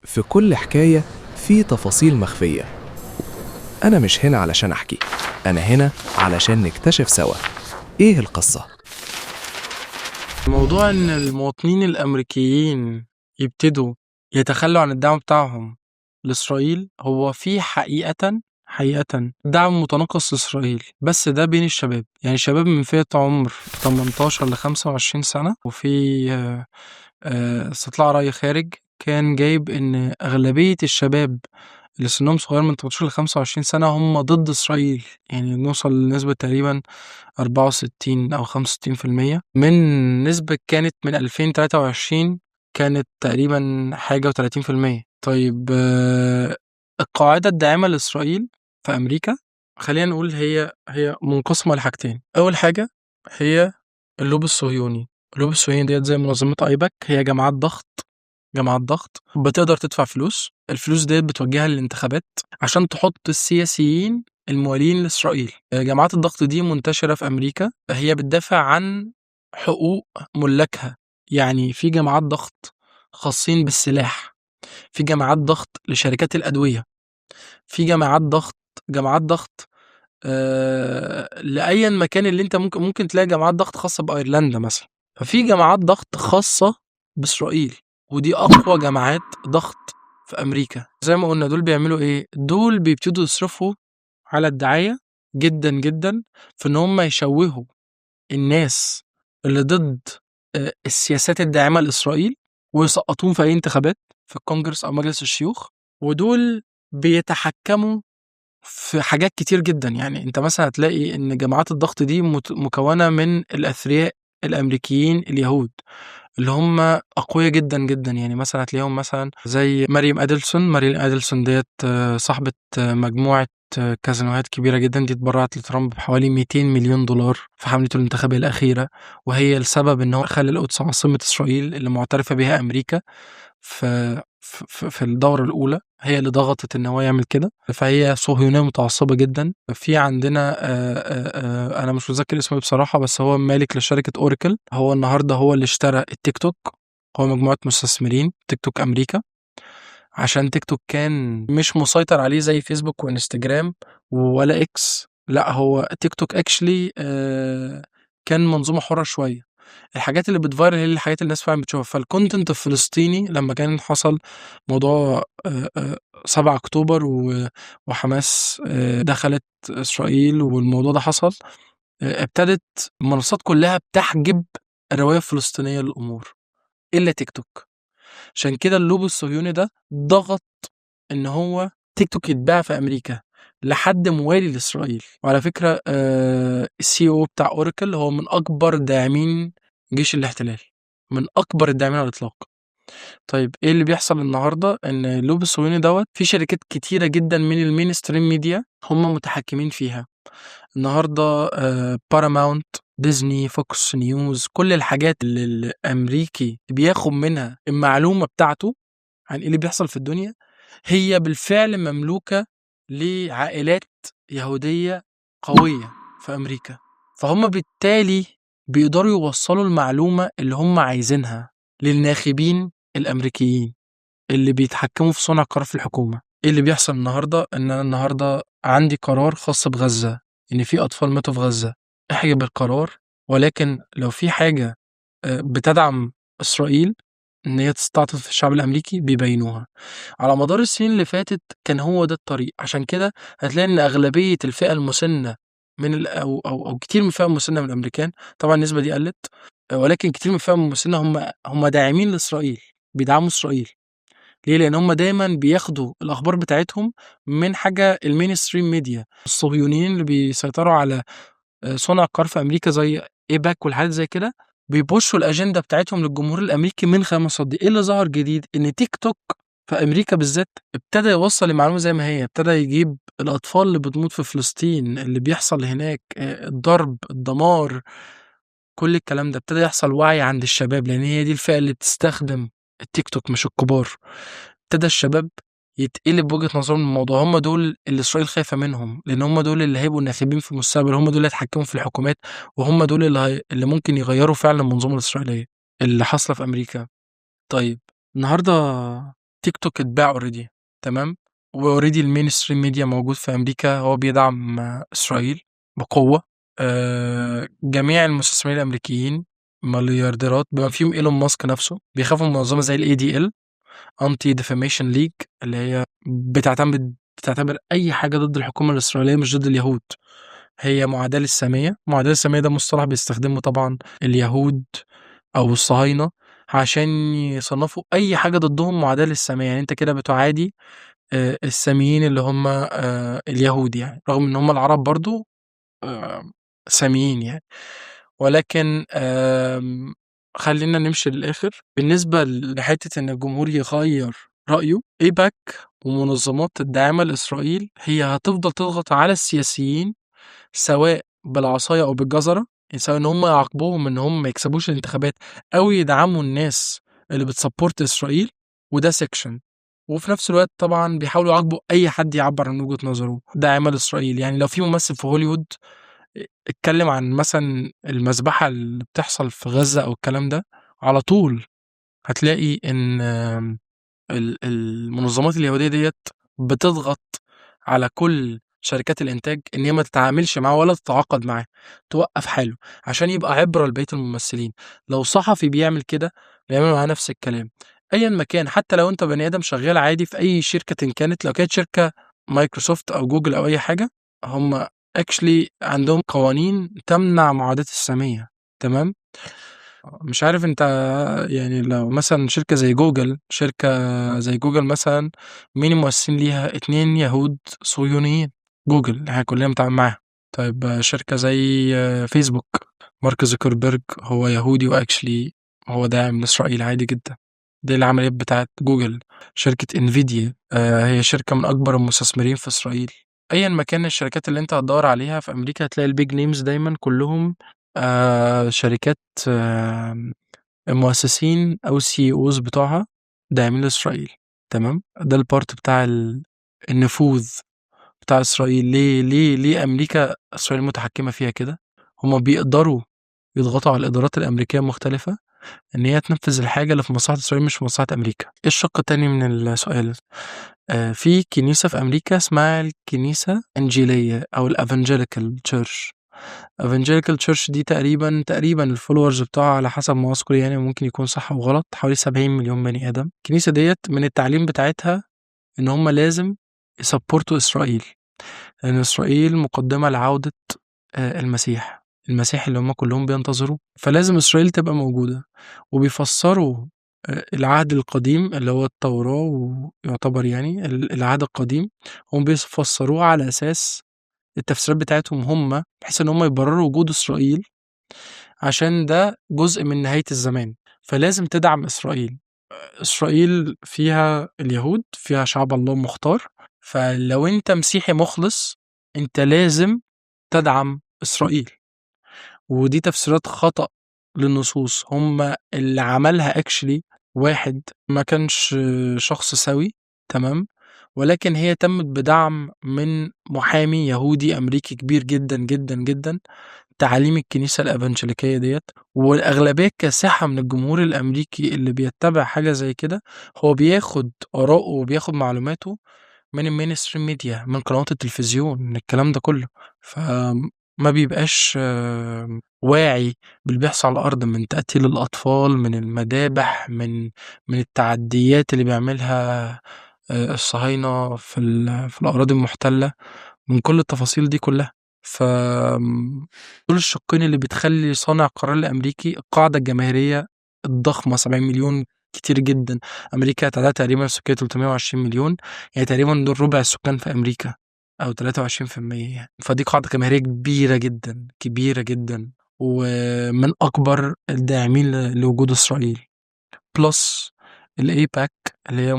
في كل حكاية في تفاصيل مخفية. أنا مش هنا علشان أحكي، أنا هنا علشان نكتشف سوا إيه القصة. موضوع إن المواطنين الأمريكيين يبتدوا يتخلوا عن الدعم بتاعهم لإسرائيل، هو في حقيقةً حقيقةً دعم متناقص لإسرائيل، بس ده بين الشباب، يعني الشباب من فئة عمر 18 ل25 سنة، وفي استطلاع رأي خارج كان جايب إن أغلبية الشباب اللي سنهم صغير من 18 ل25 سنة هم ضد إسرائيل، يعني نوصل لنسبة تقريبًا 64 أو 65% من نسبة كانت من 2023 كانت تقريبًا حاجة و30%. طيب، القاعدة الداعمة لإسرائيل في أمريكا خلّينا نقول هي منقسمة لحاجتين، أول حاجة هي اللوبي الصهيوني، اللوبي الصهيوني ديّة زي منظمة AIPAC، هي جماعات ضغط، جماعات ضغط بتقدر تدفع فلوس، الفلوس ديّة بتوجهها للانتخابات عشان تحط السياسيين الموالين لإسرائيل. جماعات الضغط دي منتشرة في أمريكا، هي بتدافع عن حقوق ملاكها، يعني في جماعات ضغط خاصين بالسلاح، في جماعات ضغط لشركات الأدوية، في جماعات ضغط لأيًا مكان اللي أنت ممكن تلاقي جماعات ضغط خاصة بأيرلندا مثلًا، ففي جماعات ضغط خاصة بإسرائيل، ودي أقوى جماعات ضغط في أمريكا. زي ما قُلنا، دول بيعملوا إيه؟ دول بيبتدوا يصرفوا على الدعاية جدًا، جدًا في إن هم يشوهوا الناس اللي ضد السياسات الداعمة لإسرائيل ويسقطوهم في أي انتخابات في الكونجرس أو مجلس الشيوخ، ودول بيتحكموا في حاجات كتير جدًا، يعني أنت مثلًا هتلاقي إن جماعات الضغط دي مكونة من الأثرياء الأمريكيين اليهود، اللي هم أقويا جدًا، جدًا، يعني مثلًا هتلاقيهم مثلًا زي مريم أدلسون، مريم أدلسون ديّة صاحبة مجموعة كازينوهات كبيرة جدًا، دي اتبرعت لترامب بحوالي 200 مليون دولار في حملته الانتخابية الأخيرة، وهي السبب إن هو خلّى القدس عاصمة إسرائيل اللي معترفة بيها أمريكا في الدورة الأولى، هي اللي ضغطت إن هو يعمل كده، فهي صهيونية متعصبة جدًا. في عندنا أنا مش متذكر اسمه إيه بصراحة، بس هو مالك لشركة Oracle، هو النهارده هو اللي اشترى التيك توك، هو مجموعة مستثمرين تيك توك أمريكا، عشان تيك توك كان مش مسيطر عليه زي فيسبوك وإنستجرام ولا إكس، لأ، هو تيك توك actually كان منظومة حرة شوية، الحاجات اللي بت viral هي الحاجات اللي الناس فعلًا بتشوفها، فالcontent الفلسطيني لمّا كان حصل موضوع 7 أكتوبر وحماس دخلت إسرائيل والموضوع ده حصل، ابتدت المنصات كلها بتحجب الرواية الفلسطينية للأمور إلا تيك توك، عشان كده اللوبي الصهيوني ده ضغط إن هو تيك توك يتباع في أمريكا لحد موالي لإسرائيل. وعلى فكرة الCEO بتاع Oracle هو من أكبر داعمين جيش الاحتلال، من أكبر الداعمين على الإطلاق. طيب، إيه اللي بيحصل النهارده؟ إن اللوبي الصهيوني دوّة في شركات كتيرة جدًا من الmainstream media هم متحكمين فيها. النهارده Paramount، Disney، Fox News، كل الحاجات اللي الأمريكي بياخد منها المعلومة بتاعته عن إيه اللي بيحصل في الدنيا، هي بالفعل مملوكة لعائلات يهودية قوية في أمريكا، فهُم بالتالي بيقدروا يوصّلوا المعلومة اللي هم عايزينها للناخبين الأمريكيين اللي بيتحكموا في صنع القرار في الحكومة. إيه اللي بيحصل النهارده؟ إن أنا النهارده عندي قرار خاص بغزة، إن في أطفال ماتوا في غزة، احجب القرار، ولكن لو في حاجة بتدعم إسرائيل إن هي تستعطف الشعب الأمريكي بيبينوها. على مدار السنين اللي فاتت كان هو ده الطريق، عشان كده هتلاقي إن أغلبية الفئة المسنة من ال أو أو أو كتير من الفئة المسنة من الأمريكان، طبعًا النسبة دي قلّت، ولكن كتير من الفئة المسنة هم داعمين لإسرائيل، بيدعموا إسرائيل. ليه؟ لإن هم دايمًا بياخدوا الأخبار بتاعتهم من حاجة الmainstream media، الصهيونيين اللي بيسيطروا على صنع القرار في أمريكا زي AIPAC والحاجات زي كده، بي push وا الأجندة بتاعتهم للجمهور الأمريكي من خلال المنصات دي. إيه اللي ظهر جديد؟ إن تيك توك في أمريكا بالذات ابتدى يوصّل المعلومة زي ما هي، ابتدى يجيب الأطفال اللي بتموت في فلسطين، اللي بيحصل هناك، الضرب، الدمار، كل الكلام ده، ابتدى يحصل وعي عند الشباب، لإن هي دي الفئة اللي بتستخدم التيك توك مش الكبار. ابتدى الشباب يتقلب وجهة نظرهم للموضوع، هم دول اللي إسرائيل خايفة منهم، لإن هم دول اللي هيبقوا ناخبين في المستقبل، هم دول اللي هيتحكموا في الحكومات، وهم دول اللي ممكن يغيّروا فعلًا المنظومة الإسرائيلية اللي حاصلة في أمريكا. طيب، النهارده تيك توك اتباع already، تمام، و already ال mainstream media موجود في امريكا هو بيدعم اسرائيل بقوه. جميع المستثمرين الامريكيين مليارديرات بما فيهم ايلون ماسك نفسه بيخافوا من منظمة زي ال ADL، Anti Defamation League، اللي هي بتعتبر اي حاجة ضد الحكومة الاسرائيلية مش ضد اليهود هي معاداة للساميه. معاداة للسامية ده مصطلح بيستخدمه طبعا اليهود او الصهاينة عشان يصنفوا اي حاجة ضدهم معاداة للساميه، يعني انت كده بتعادي الساميين اللي هم اليهود يعني، رغم ان هم العرب برضو ساميين يعني. ولكن خلينا نمشي للآخر. بالنسبة لحتة إن الجمهور يغير رأيه، ايباك ومنظمات الداعمة لإسرائيل هي هتفضل تضغط على السياسيين سواء بالعصاية أو بالجزرة، يعني سواء إن هم يعاقبوهم إن هم ما يكسبوش الانتخابات أو يدعموا الناس اللي بت support إسرائيل، وده section. وفي نفس الوقت طبعا بيحاولوا يعاقبوا أي حد يعبر عن وجهة نظره داعمة لإسرائيل. يعني لو في ممثل في هوليوود اتكلم عن مثلا المذبحة اللي بتحصل في غزة أو الكلام ده، على طول هتلاقي إن المنظمات اليهودية ديت بتضغط على كل شركات الإنتاج إن هي ما تتعاملش معاه ولا تتعاقد معاه، توقف حاله عشان يبقى عبرة لبقية الممثلين. لو صحفي بيعمل كده بيعمل معاه نفس الكلام أيا ما كان، حتى لو أنت بني آدم شغال عادي في أي شركة كانت، لو كانت شركة مايكروسوفت أو جوجل أو أي حاجة، هم actually عندهم قوانين تمنع معاداة السامية، تمام. مش عارف انت يعني لو مثلا شركة زي جوجل مثلا، مين المؤسسين ليها؟ اتنين يهود صهيونيين، جوجل احنا كلنا بنتعامل معاها. طيب شركة زي فيسبوك، مارك زوكربيرج هو يهودي و actually هو داعم لإسرائيل عادي جدا، دي العمليات بتاعت جوجل. شركة انفيديا هي شركة من أكبر المستثمرين في إسرائيل. ايا ما كان الشركات اللي انت هتدور عليها في امريكا هتلاقي ال big names دايما كلهم شركات المؤسسين او ال CEOs بتوعها داعمين لاسرائيل، تمام. ده ال part بتاع النفوذ بتاع اسرائيل. ليه امريكا اسرائيل متحكمه فيها كده؟ هما بيقدروا يضغطوا على الادارات الامريكية المختلفة ان هي تنفذ الحاجة اللي في مصلحة اسرائيل مش في مصلحة امريكا. ايه الشق التاني من السؤال؟ في كنيسة في امريكا اسمها الكنيسة الانجيليه او ال Evangelical Church. Evangelical Church دي تقريبا ال followers بتوعها على حسب ما اذكر، يعني ممكن يكون صح او غلط، حوالي 70 مليون بني ادم. الكنيسة ديت من التعليم بتاعتها ان هم لازم ي support وا اسرائيل، لان اسرائيل مقدمه لعودة المسيح، المسيح اللي هم كلهم بينتظروه، فلازم اسرائيل تبقى موجوده. وبيفسروا العهد القديم اللي هو التوراة ويعتبر يعني العهد القديم، هم بيفسروه على أساس التفسيرات بتاعتهم هم، بحيث إن هم يبرروا وجود إسرائيل عشان ده جزء من نهاية الزمان، فلازم تدعم إسرائيل. إسرائيل فيها اليهود، فيها شعب الله المختار، فلو أنت مسيحي مخلص أنت لازم تدعم إسرائيل. ودي تفسيرات خطأ للنصوص، هم اللي عملها actually واحد ما كانش شخص سوي، تمام، ولكن هي تمت بدعم من محامي يهودي أمريكي كبير جدا جدا جدا. تعاليم الكنيسة الأفنجليكية ديت، والأغلبية الكاسحة من الجمهور الأمريكي اللي بيتبع حاجة زي كده هو بياخد آراءه وبياخد معلوماته من ال mainstream media، من قنوات التلفزيون، من الكلام ده كله، فما بيبقاش واعي باللي بيحصل على الأرض من تقتيل الأطفال، من المذابح، من التعديات اللي بيعملها الصهاينة في الأراضي المحتلة، من كل التفاصيل دي كلها. ف دول الشقين اللي بتخلي صانع القرار الأمريكي، القاعدة الجماهيرية الضخمة 70 مليون كتير جدا، أمريكا تعدادها تقريبا سكان 320 مليون، يعني تقريبا دول ربع السكان في أمريكا أو 23% يعني. فدي قاعدة جماهيرية كبيرة جدا كبيرة جدا ومن أكبر الداعمين لوجود إسرائيل، plus الأيباك اللي هي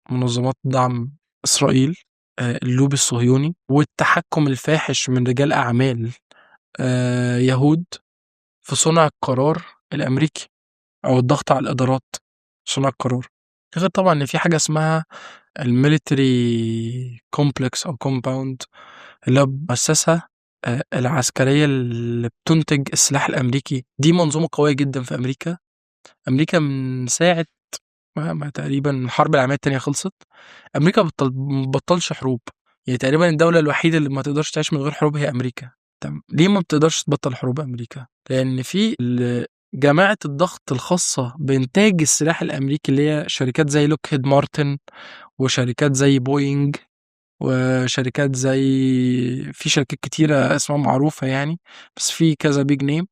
منظمات دعم إسرائيل، اللوبي الصهيوني، والتحكم الفاحش من رجال أعمال يهود في صنع القرار الأمريكي أو الضغط على الإدارات صنع القرار. غير طبعا إن في حاجة اسمها ال military complex أو compound اللي هو مؤسسة العسكرية اللي بتنتج السلاح الأمريكي. دي منظومة قوية جدا في أمريكا. أمريكا من ساعة ما تقريبا الحرب العالمية التانية خلصت، امريكا ما بتبطلش حروب. يعني تقريبا الدولة الوحيدة اللي ما تقدرش تعيش من غير حروب هي امريكا. تمام، ليه ما بتقدرش تبطل حروب امريكا؟ لان في جماعة الضغط الخاصة بانتاج السلاح الامريكي، اللي هي شركات زي لوكهيد مارتن وشركات زي بوينج وشركات زي، في شركات كتيرة اسمها معروفة يعني، بس في كذا big name.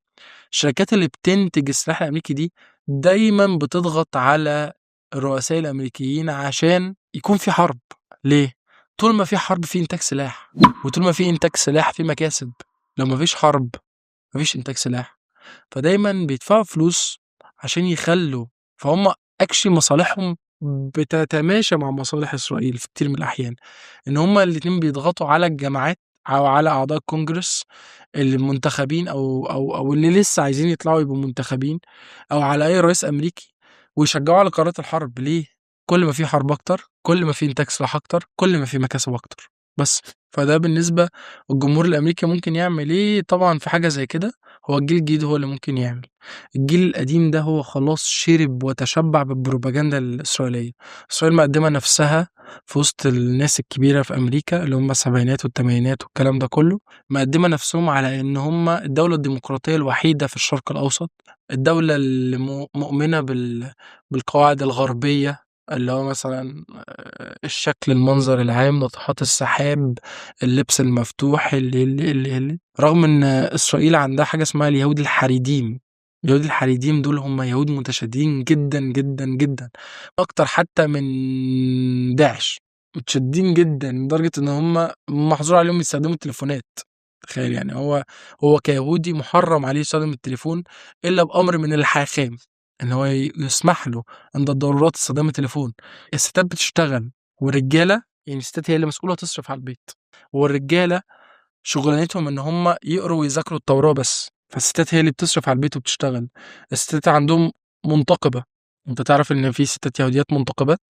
الشركات اللي بتنتج السلاح الأمريكي دي دايما بتضغط على الرؤساء الأمريكيين عشان يكون في حرب. ليه؟ طول ما في حرب في إنتاج سلاح، وطول ما في إنتاج سلاح في مكاسب. لو ما فيش حرب مفيش إنتاج سلاح. فدايما بيدفعوا فلوس عشان يخلوا، فهم actually مصالحهم بتتماشى مع مصالح اسرائيل في كتير من الاحيان، ان هما الاتنين بيضغطوا على الجماعات او على اعضاء الكونجرس المنتخبين او اللي لسه عايزين يطلعوا يبقوا منتخبين، او على اي رئيس امريكي، ويشجعوا على قرارات الحرب. ليه؟ كل ما في حرب اكتر، كل ما في انتاج سلاح اكتر، كل ما في مكاسب اكتر. بس فده بالنسبة للجمهور الامريكي ممكن يعمل ايه. طبعا في حاجة زي كده هو الجيل الجديد هو اللي ممكن يعمل. الجيل القديم ده هو خلاص شرب وتشبع بالبروباجندا الإسرائيلية. إسرائيل مقدمة نفسها في وسط الناس الكبيرة في أمريكا اللي هم السبعينات والثمانينات والكلام ده كله، مقدمة نفسهم على إن هم الدولة الديمقراطية الوحيدة في الشرق الأوسط، الدولة اللي مؤمنة بالقواعد الغربية، اللي هو مثلا الشكل، المنظر العام، ناطحات السحاب، اللبس المفتوح، اللي رغم ان اسرائيل عندها حاجة اسمها اليهود الحريديم. اليهود الحريديم دول هم يهود متشددين جدا جدا جدا، اكتر حتى من داعش، متشددين جدا لدرجة ان هم محظور عليهم يستخدموا التليفونات. تخيل يعني، هو كيهودي محرم عليه يستخدم التليفون الا بامر من الحاخام ان هو يسمح له عند الضرورات استخدام التليفون. الستات بتشتغل والرجاله، يعني الستات هي اللي مسؤولة تصرف على البيت، والرجاله شغلانتهم ان هم يقروا ويذاكروا التوراة بس. فالستات هي اللي بتصرف على البيت وبتشتغل. الستات عندهم منتقبه، انت تعرف ان في ستات يهوديات منتقبات؟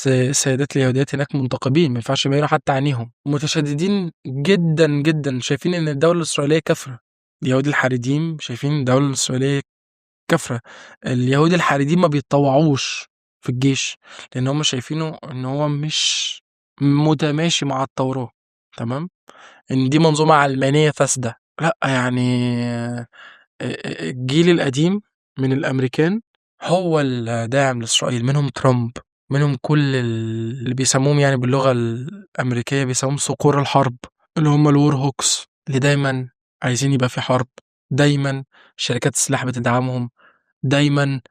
السيدات اليهوديات هناك منتقبين، ما ينفعش يبينوا حتى عينيهم، متشددين جدا جدا، شايفين ان الدولة الاسرائيلية كافره. اليهود الحريديم شايفين الدولة الاسرائيلية كافره. اليهود الحريديم ما بيتطوعوش في الجيش لان هم شايفينه ان هو مش متماشي مع التوراة، تمام، ان دي منظومة علمانية فاسدة. لا يعني الجيل القديم من الامريكان هو الداعم لاسرائيل، منهم ترامب، منهم كل اللي بيسموهم يعني باللغة الامريكية بيسموهم صقور الحرب، اللي هم ال war hawks، اللي دايما عايزين يبقى في حرب، دايما شركات السلاح بتدعمهم، دايما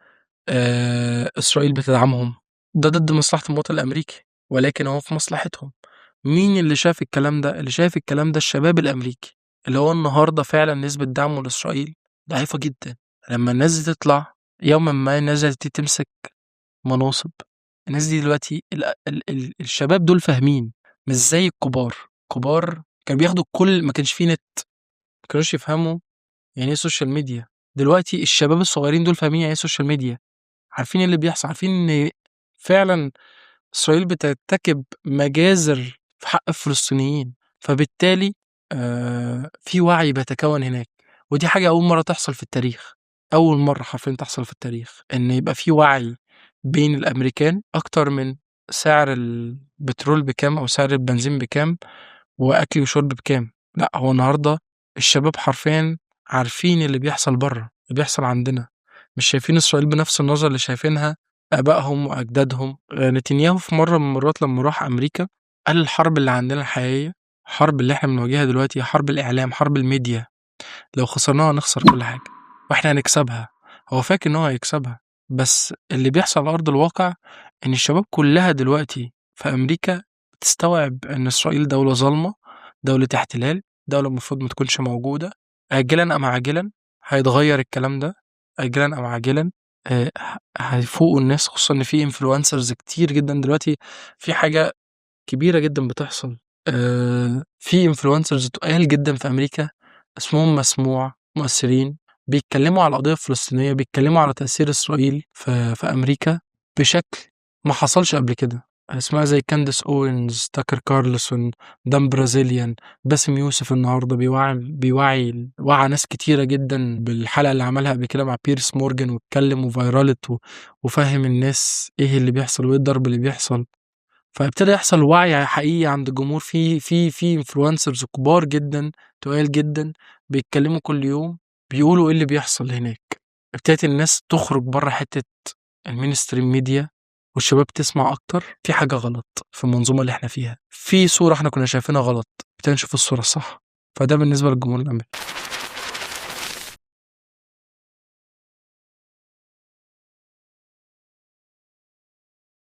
اسرائيل بتدعمهم. ده ضد مصلحة المواطن الامريكي، ولكن هو في مصلحتهم. مين اللي شاف الكلام ده؟ اللي شايف الكلام ده الشباب الامريكي، اللي هو النهارده فعلا نسبه دعمه لاسرائيل ضعيفة جدا. لما الناس دي تطلع يوما ما، الناس دي تمسك مناصب، الناس دي دلوقتي ال ال ال الشباب دول فاهمين، مش زي الكبار. كبار كانوا بياخدوا كل، ما كانش فيه نت، ما كانوش يفهموا يعني ايه social media. دلوقتي الشباب الصغيرين دول فاهمين يعني ايه social media، عارفين إيه اللي بيحصل، عارفين ان فعلا اسرائيل بترتكب مجازر في حق الفلسطينيين. فبالتالي في وعي بيتكون هناك، ودي حاجة أول مرة تحصل في التاريخ، أول مرة حرفيا تحصل في التاريخ إن يبقى في وعي بين الأمريكان أكتر من سعر البترول بكام أو سعر البنزين بكام وأكل وشرب بكام. لا، هو النهاردة الشباب حرفيا عارفين اللي بيحصل بره، اللي بيحصل عندنا، مش شايفين إسرائيل بنفس النظرة اللي شايفينها آبائهم وأجدادهم. نتنياهو في مرة من المرات لما راح أمريكا قال الحرب اللي عندنا الحقيقية، الحرب اللي احنا بنواجهها دلوقتي، حرب الإعلام، حرب الميديا، لو خسرناها نخسر كل حاجة، واحنا هنكسبها. هو فاكر ان هو هيكسبها، بس اللي بيحصل على أرض الواقع إن الشباب كلها دلوقتي في أمريكا بتستوعب إن إسرائيل دولة ظالمة، دولة احتلال، دولة المفروض ما تكونش موجودة. آجلا أم عاجلا هيتغير الكلام ده، آجلا أم عاجلا هيفوقوا الناس، خصوصا إن في influencers كتير جدا دلوقتي. في حاجة كبيرة جدا بتحصل، في influencers تقال جدا في أمريكا اسمهم مسموع، مؤثرين، بيتكلموا على القضية الفلسطينية، بيتكلموا على تأثير إسرائيل في أمريكا بشكل ما حصلش قبل كده. اسماء زي كاندس اونز، تاكر كارلسون، دان برازيليان، باسم يوسف النهارده بيوعي وعى ناس كتيرة جدا بالحلقة اللي عملها قبل كده مع بيرس مورجان، واتكلم وفيرالت وفهم الناس ايه اللي بيحصل وايه الضرب اللي بيحصل. فابتدى يحصل وعي حقيقي عند الجمهور. في influencers كبار جدا، تقال جدا، بيتكلموا كل يوم بيقولوا ايه اللي بيحصل هناك. ابتدت الناس تخرج بره حتة ال mainstream media، والشباب تسمع اكتر. في حاجة غلط في المنظومة اللي احنا فيها، في صوره احنا كنا شايفينها غلط، ابتدينا نشوف الصورة الصح. فده بالنسبة للجمهور الامريكي.